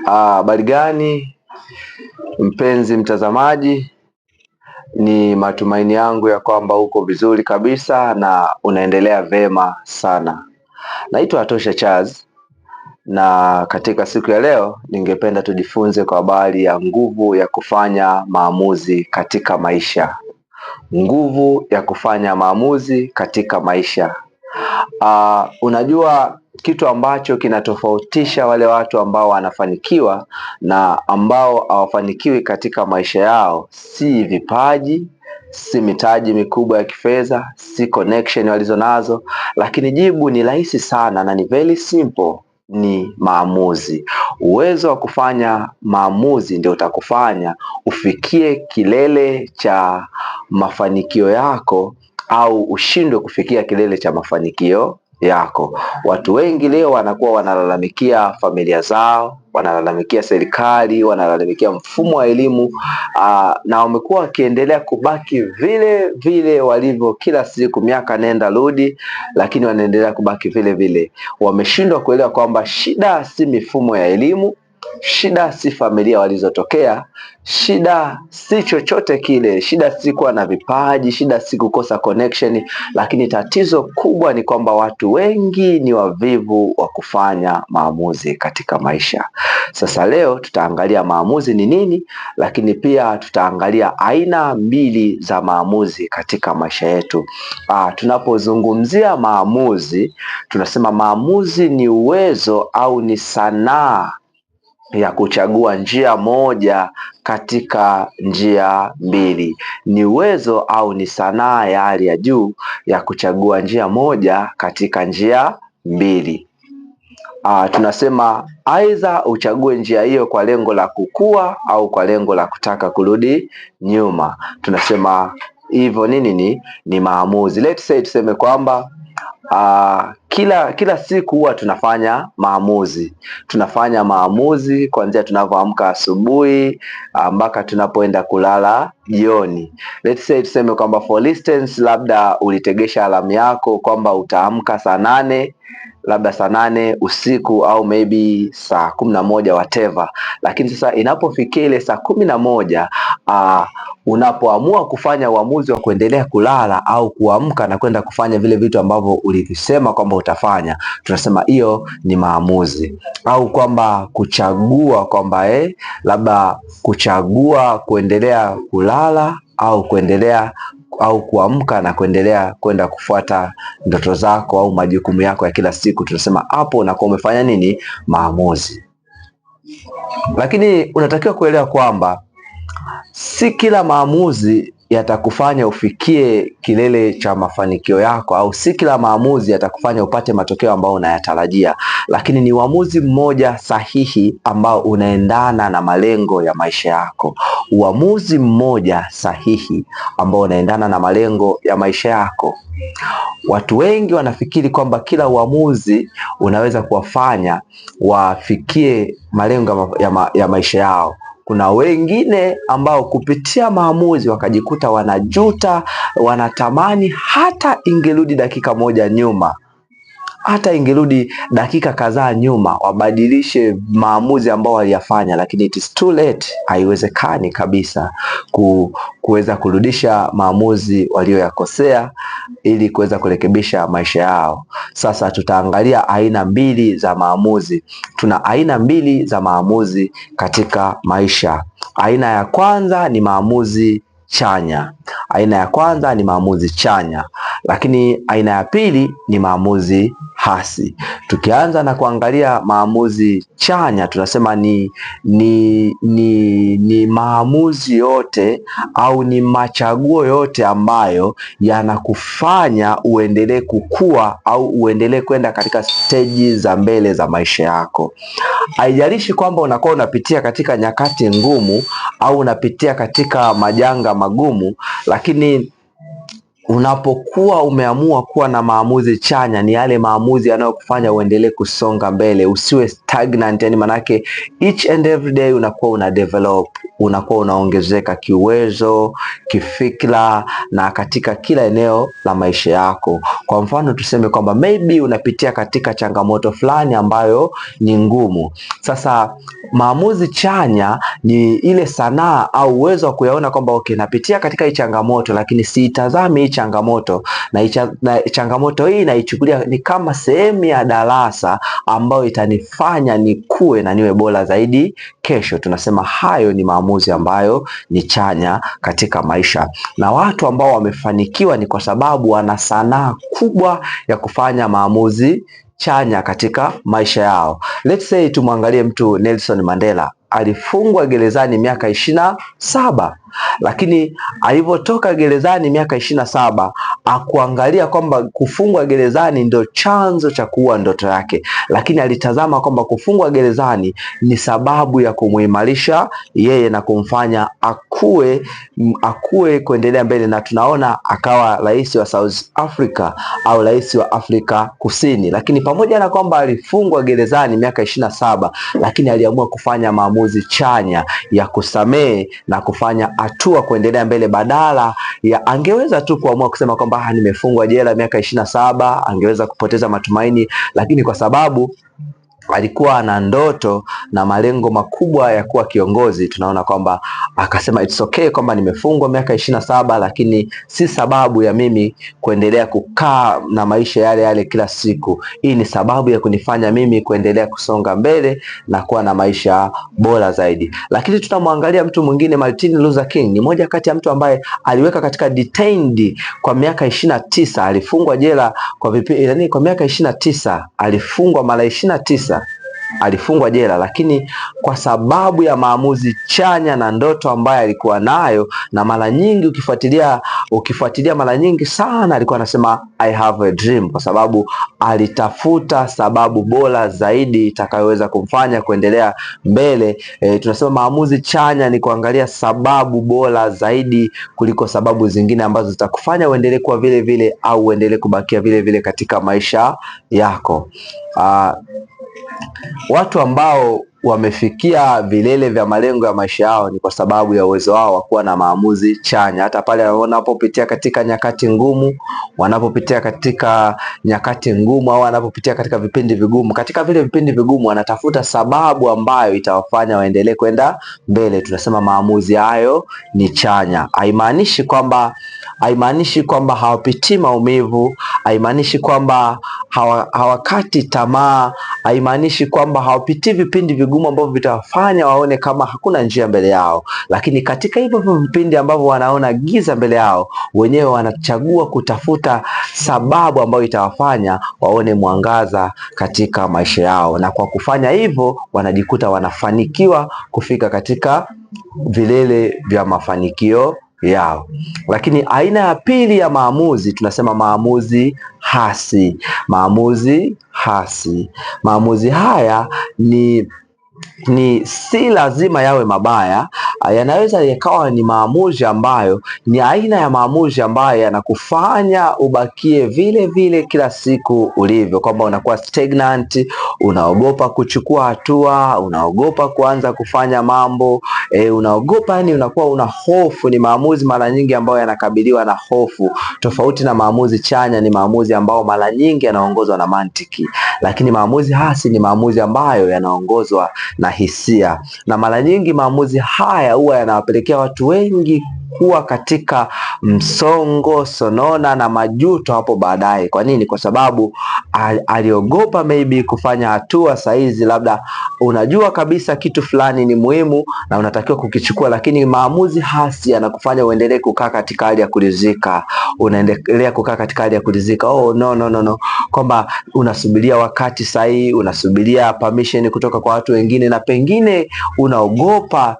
Habari gani mpenzi mtazamaji, ni matumaini yangu ya kwamba uko vizuri kabisa na unaendelea vema sana. Naitwa Atosha Charles na katika siku ya leo ningependa tujifunze kwa habari ya nguvu ya kufanya maamuzi katika maisha. Nguvu ya kufanya maamuzi katika maisha. Unajua kitu ambacho kinatofautisha wale watu ambao wanafanikiwa na ambao hawafanikiwi katika maisha yao si vipaji, si mitaji mikubwa ya kifedha, si connection walizonazo, lakini jibu ni rahisi sana na ni very simple, ni maamuzi. Uwezo wa kufanya maamuzi ndio utakufanya ufikie kilele cha mafanikio yako au ushindwe kufikia kilele cha mafanikio yako. Watu wengi leo wanakuwa wanalalamikia familia zao, wanalalamikia serikali, wanalalamikia mfumo wa elimu, na wamekuwa wakiendelea kubaki vile vile walivyo kila siku, miaka nenda rudi, lakini wanaendelea kubaki vile vile. Wameshindwa kuelewa kwamba shida si mifumo ya elimu, shida si familia walizotokea, shida si chochote kile, shida si kuwa na vipaji, shida si kukosa connection, lakini tatizo kubwa ni kwamba watu wengi ni wavivu wa kufanya maamuzi katika maisha. Sasa leo tutaangalia maamuzi ni nini, lakini pia tutaangalia aina mbili za maamuzi katika maisha yetu. Tunapozungumzia maamuzi, tunasema maamuzi ni uwezo au ni sanaa ya kuchagua njia moja katika njia mbili. Ni uwezo au ni sanaa ya hali ya juu ya kuchagua njia moja katika njia mbili. Tunasema aidha uchague njia hiyo kwa lengo la kukua au kwa lengo la kutaka kurudi nyuma. Tunasema hivyo nini ni maamuzi. Let's say tuseme kwamba kila siku huwa tunafanya maamuzi. Tunafanya maamuzi kuanzia tunavyoamka asubuhi mpaka tunapoenda kulala jioni. Let's say tuseme kwamba for instance, labda ulitegesha alamu yako kwamba utaamka saa 8, labda saa 8 usiku au maybe saa 11 whatever. Lakini sasa inapofikia ile saa 11, unapoamua kufanya uamuzi wa kuendelea kulala au kuamka na kwenda kufanya vile vitu ambavyo ulivisema kwamba utafanya, tunasema hiyo ni maamuzi. Au kwamba kuchagua kwamba labda kuchagua kuendelea kulala au kuendelea au kuamka na kuendelea kwenda kufuata ndoto zako au majukumu yako ya kila siku, tunasema hapo unakuwa umefanya nini? Maamuzi. Lakini unatakiwa kuelewa kwamba si kila maamuzi yatakufanya ufikie kilele cha mafanikio yako, au si kila maamuzi yatakufanya upate matokeo ambayo unayatarajia, lakini ni uamuzi mmoja sahihi ambao unaendana na malengo ya maisha yako. Uamuzi mmoja sahihi ambao unaendana na malengo ya maisha yako. Watu wengi wanafikiri kwamba kila uamuzi unaweza kuwafanya wafikie malengo ya maisha yao. Kuna wengine ambao kupitia maamuzi wakajikuta wanajuta, wanatamani hata ingerudi dakika moja nyuma, hata ingerudi dakika kadhaa nyuma, wabadilishe maamuzi ambao waliyafanya, lakini it is too late. Haiwezekani kabisa kuweza kurudisha maamuzi walioyakosea ili kuweza kurekebisha maisha yao. Sasa tutaangalia aina mbili za maamuzi. Tuna aina mbili za maamuzi katika maisha. Aina ya kwanza ni maamuzi chanya. Aina ya kwanza ni maamuzi chanya, lakini aina ya pili ni maamuzi hasi. Tukianza na kuangalia maamuzi chanya, tunasema ni maamuzi yote au ni machaguo yote ambayo yanakufanya uendelee kukua au uendelee kwenda katika steji za mbele za maisha yako. Haijalishi kwamba unakuwa unapitia katika nyakati ngumu au unapitia katika majanga magumu, lakini unapokuwa umeamua kuwa na maamuzi chanya, ni yale maamuzi yanayokufanya uendelee kusonga mbele, usiwe stagnant, yani manake each and every day unakuwa una develop, unakuwa unaongezeka kiuwezo, kifikra na katika kila eneo la maisha yako. Kwa mfano tuseme kwamba maybe unapitia katika changamoto fulani ambayo ni ngumu. Sasa maamuzi chanya ni ile sanaa au uwezo wa kuyaona kwamba okay, napitia katika hii changamoto, lakini siitazami hii changamoto na changamoto hii naichukulia ni kama sehemu ya darasa ambayo itanifanya nikue na niwe bora zaidi kesho. Tunasema hayo ni maamuzi ambayo ni chanya katika maisha, na watu ambao wamefanikiwa ni kwa sababu wana sanaa kubwa ya kufanya maamuzi chanya katika maisha yao. Let's say tumwangalie mtu Nelson Mandela, alifungwa gerezani miaka 27, lakini alivyotoka gerezani miaka 27 akuangalia kwamba kufungwa gerezani ndio chanzo cha kuua ndoto yake, lakini alitazama kwamba kufungwa gerezani ni sababu ya kumuimarisha yeye na kumfanya akue kuendelea mbele, na tunaona akawa rais wa South Africa au rais wa Afrika Kusini. Lakini pamoja na kwamba alifungwa gerezani miaka 27, lakini aliamua kufanya maamuzi chanya ya kusamehe na kufanya hatua kuendelea mbele, badala ya angeweza tu kuamua kusema kwamba nimefungwa jela miaka 27, angeweza kupoteza matumaini, lakini kwa sababu alikuwa ana ndoto na malengo makubwa ya kuwa kiongozi, tunaona kwamba akasema it's okay kwamba nimefungwa miaka 27, lakini si sababu ya mimi kuendelea kukaa na maisha yale yale kila siku. Hii ni sababu ya kunifanya mimi kuendelea kusonga mbele na kuwa na maisha bora zaidi. Lakini tutamwangalia mtu mwingine, Martin Luther King ni moja kati ya mtu ambaye aliweka katika detained kwa miaka 29, alifungwa jela kwa vipi, yani kwa miaka 29, alifungwa mara 29 alifungwa jela, lakini kwa sababu ya maamuzi chanya na ndoto ambayo alikuwa nayo, na mara nyingi ukifuatilia mara nyingi sana alikuwa anasema I have a dream, kwa sababu alitafuta sababu bora zaidi itakayoweza kumfanya kuendelea mbele. Tunasema maamuzi chanya ni kuangalia sababu bora zaidi kuliko sababu zingine ambazo zitakufanya uendelee kuwa vile vile au uendelee kubakia vile vile katika maisha yako. Watu ambao wamefikia vilele vya malengo ya maisha yao ni kwa sababu ya uwezo wao wa kuwa na maamuzi chanya. Hata pale wanapopitia katika nyakati ngumu, wanapopitia katika nyakati ngumu au wanapopitia katika vipindi vigumu, katika vile vipindi vigumu wanatafuta sababu ambayo itawafanya waendelee kwenda mbele. Tunasema maamuzi hayo ni chanya. Haimaanishi kwamba hawapitii maumivu, haimaanishi kwamba hawakati tamaa, haimaanishi kwamba hawapitii vipindi vigumu ambavyo vitawafanya waone kama hakuna njia mbele yao. Lakini katika hivyo vipindi ambavyo wanaona giza mbele yao, wenyewe wanachagua kutafuta sababu ambayo itawafanya waone mwangaza katika maisha yao, na kwa kufanya hivyo wanajikuta wanafanikiwa kufika katika vilele vya mafanikio yao. Lakini aina ya pili ya maamuzi tunasema maamuzi hasi. Maamuzi hasi. Maamuzi haya ni si lazima yawe mabaya, yanaweza yakawa ni maamuzi ambayo ni aina ya maamuzi ambayo yanakufanya ubakie vile vile kila siku ulivyo, kwamba unakuwa stagnant, unaogopa kuchukua hatua, unaogopa kuanza kufanya mambo, unaogopa, yani unakuwa una hofu. Ni maamuzi mara nyingi ambayo yanakabiliwa na hofu, tofauti na maamuzi chanya. Ni maamuzi ambayo mara nyingi yanaongozwa na mantiki, lakini maamuzi hasi ni maamuzi ambayo yanaongozwa na hisia, na mara nyingi maamuzi haya huwa yanawapelekea watu wengi kuwa katika msongo, sonona na majuto hapo baadaye. Kwa nini? Kwa sababu aliogopa maybe kufanya hatua saizi. Labda unajua kabisa kitu fulani ni muhimu na unatakiwa kukichukua, lakini maamuzi hasi yanakufanya uendelee kukaa katika hali ya kuridhika, unaendelea kukaa katika hali ya kuridhika. Oh, no, no, no, no, kwamba unasubiria wakati sahihi, unasubiria permission kutoka kwa watu wengine, na pengine unaogopa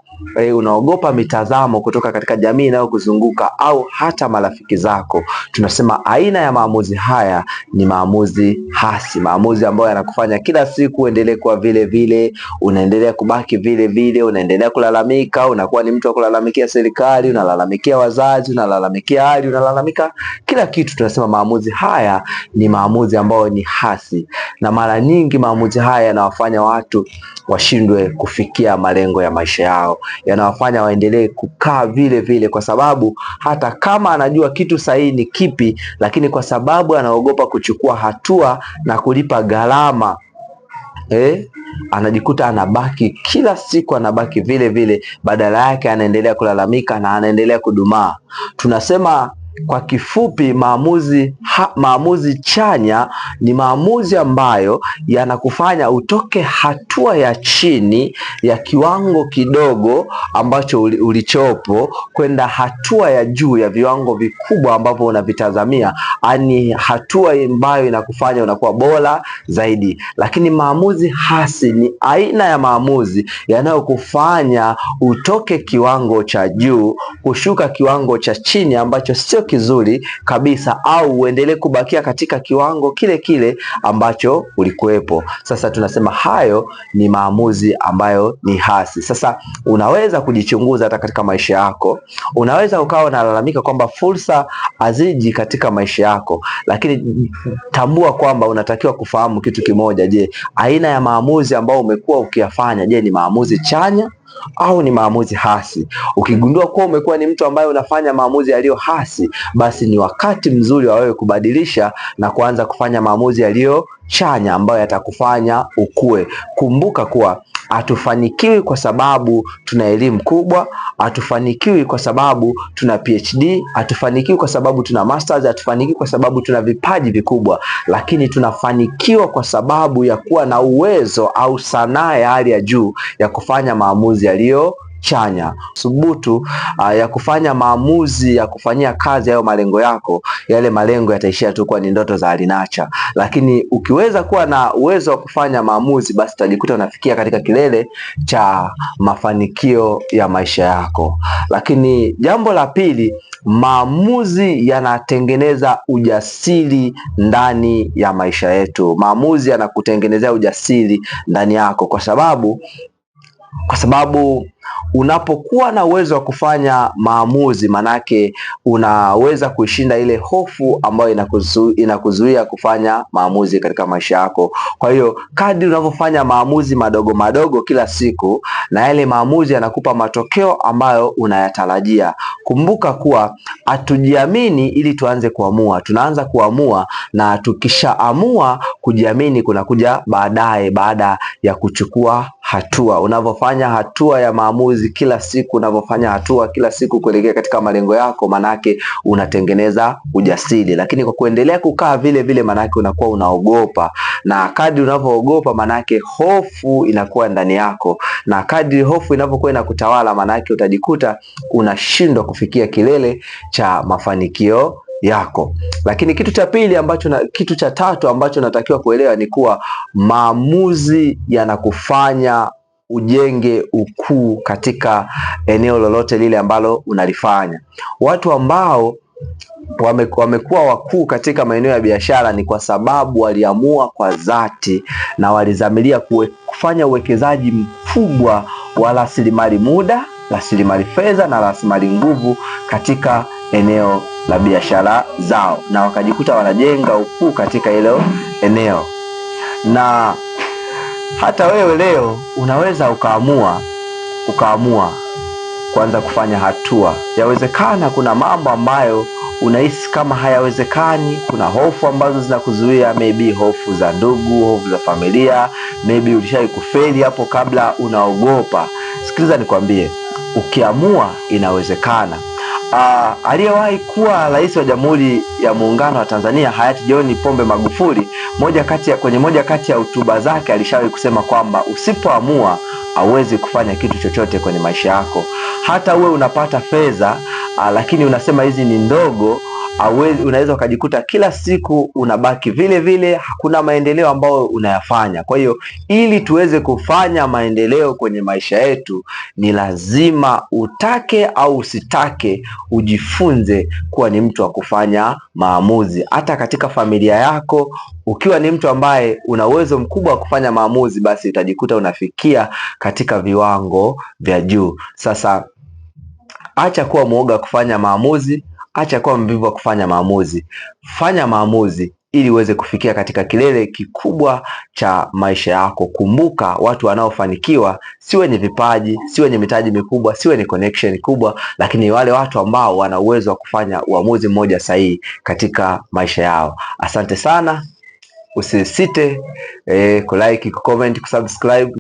unaogopa mitazamo kutoka katika jamii inayokuzunguka au hata marafiki zako. Tunasema aina ya maamuzi haya ni maamuzi hasi, maamuzi ambayo yanakufanya kila siku uendelee kuwa vile vile, unaendelea kubaki vile vile, unaendelea kulalamika, unakuwa ni mtu wa kulalamikia serikali, unalalamikia wazazi, unalalamikia hali, unalalamika kila kitu. Tunasema maamuzi haya ni maamuzi ambayo ni hasi, na mara nyingi maamuzi haya yanawafanya watu washindwe kufikia malengo ya maisha yao, yanawafanya waendelee kukaa vile vile, kwa sababu hata kama anajua kitu sahihi ni kipi, lakini kwa sababu anaogopa kuchukua hatua na kulipa gharama anajikuta anabaki kila siku anabaki vile vile, badala yake anaendelea kulalamika na anaendelea kudumaa. Tunasema kwa kifupi, maamuzi chanya ni maamuzi ambayo yanakufanya utoke hatua ya chini ya kiwango kidogo ambacho ulichopo kwenda hatua ya juu ya viwango vikubwa ambavyo unavitazamia, yaani hatua ambayo inakufanya unakuwa bora zaidi. Lakini maamuzi hasi ni aina ya maamuzi yanayokufanya utoke kiwango cha juu kushuka kiwango cha chini ambacho sio kizuri kabisa, au uendelee kubakia katika kiwango kile kile ambacho ulikuwepo. Sasa tunasema hayo ni maamuzi ambayo ni hasi. Sasa unaweza kujichunguza hata katika maisha yako. Unaweza ukawa unalalamika kwamba fursa haziji katika maisha yako, lakini tambua kwamba unatakiwa kufahamu kitu kimoja. Je, aina ya maamuzi ambayo umekuwa ukiyafanya, je, ni maamuzi chanya au ni maamuzi hasi? Ukigundua kuwa umekuwa ni mtu ambaye unafanya maamuzi yaliyo hasi, basi ni wakati mzuri wa wewe kubadilisha na kuanza kufanya maamuzi yaliyo chanya ambayo yatakufanya ukue. Kumbuka kuwa hatufanikiwi kwa sababu tuna elimu kubwa, hatufanikiwi kwa sababu tuna PhD, hatufanikiwi kwa sababu tuna masters, hatufanikiwi kwa sababu tuna vipaji vikubwa, lakini tunafanikiwa kwa sababu ya kuwa na uwezo au sanaa ya hali ya juu ya kufanya maamuzi yaliyo chanya. Thubutu ya kufanya maamuzi ya kufanyia kazi hayo malengo yako, yale malengo yataishia tu kuwa ni ndoto za alinacha. Lakini ukiweza kuwa na uwezo wa kufanya maamuzi, basi utajikuta unafikia katika kilele cha mafanikio ya maisha yako. Lakini jambo la pili, maamuzi yanatengeneza ujasiri ndani ya maisha yetu. Maamuzi yanakutengenezea ujasiri ndani yako, kwa sababu unapokuwa na uwezo wa kufanya maamuzi, manake unaweza kuishinda ile hofu ambayo inakuzuia kufanya maamuzi katika maisha yako. Kwa hiyo kadri unavyofanya maamuzi madogo madogo kila siku, na yale maamuzi yanakupa matokeo ambayo unayatarajia. Kumbuka kuwa hatujiamini ili tuanze kuamua. Tunaanza kuamua, na tukishaamua kujiamini kunakuja baadaye, baada ya kuchukua hatua. Unavyofanya hatua ya maamuzi kila siku, unavyofanya hatua kila siku kuelekea katika malengo yako, manake unatengeneza ujasiri. Lakini kwa kuendelea kukaa vile vile, manake unakuwa unaogopa, na kadri unavyoogopa, manake hofu inakuwa ndani yako, na kadri hofu inavyokuwa inakutawala, manake utajikuta unashindwa kufikia kilele cha mafanikio yako. Lakini kitu cha pili ambacho kitu cha tatu ambacho natakiwa kuelewa ni kuwa maamuzi yanakufanya ujenge ukuu katika eneo lolote lile ambalo unalifanya. Watu ambao wamekuwa wakuu katika maeneo ya biashara ni kwa sababu waliamua kwa dhati na walizamilia kufanya uwekezaji mkubwa wa rasilimali muda, rasilimali fedha na rasilimali nguvu katika eneo la biashara zao, na wakajikuta wanajenga ukuu katika hilo eneo. Na hata wewe leo unaweza ukaamua kuanza kufanya hatua. Yawezekana kuna mambo ambayo unahisi kama hayawezekani, kuna hofu ambazo zinakuzuia, maybe hofu za ndugu, hofu za familia, maybe ulishai kufeli hapo kabla, unaogopa. Sikiliza nikwambie, ukiamua inawezekana. Aliyewahi kuwa rais wa Jamhuri ya Muungano wa Tanzania hayati John Pombe Magufuli, kwenye moja kati ya hotuba zake alishawahi kusema kwamba usipoamua hauwezi kufanya kitu chochote kwenye maisha yako. Hata uwe unapata fedha lakini unasema hizi ni ndogo, Unaweza ukajikuta kila siku unabaki vile vile, hakuna maendeleo ambayo unayafanya. Kwa hiyo ili tuweze kufanya maendeleo kwenye maisha yetu, ni lazima utake au usitake, ujifunze kuwa ni mtu wa kufanya maamuzi. Hata katika familia yako, ukiwa ni mtu ambaye una uwezo mkubwa wa kufanya maamuzi, basi utajikuta unafikia katika viwango vya juu. Sasa acha kuwa mwoga kufanya maamuzi, acha kuwa mvivu wa kufanya maamuzi. Fanya maamuzi ili uweze kufikia katika kilele kikubwa cha maisha yako. Kumbuka, watu wanaofanikiwa si wenye vipaji, si wenye mitaji mikubwa, si wenye connection kubwa, lakini wale watu ambao wana uwezo wa kufanya uamuzi mmoja sahihi katika maisha yao. Asante sana, usisite kulike, kucomment, kusubscribe.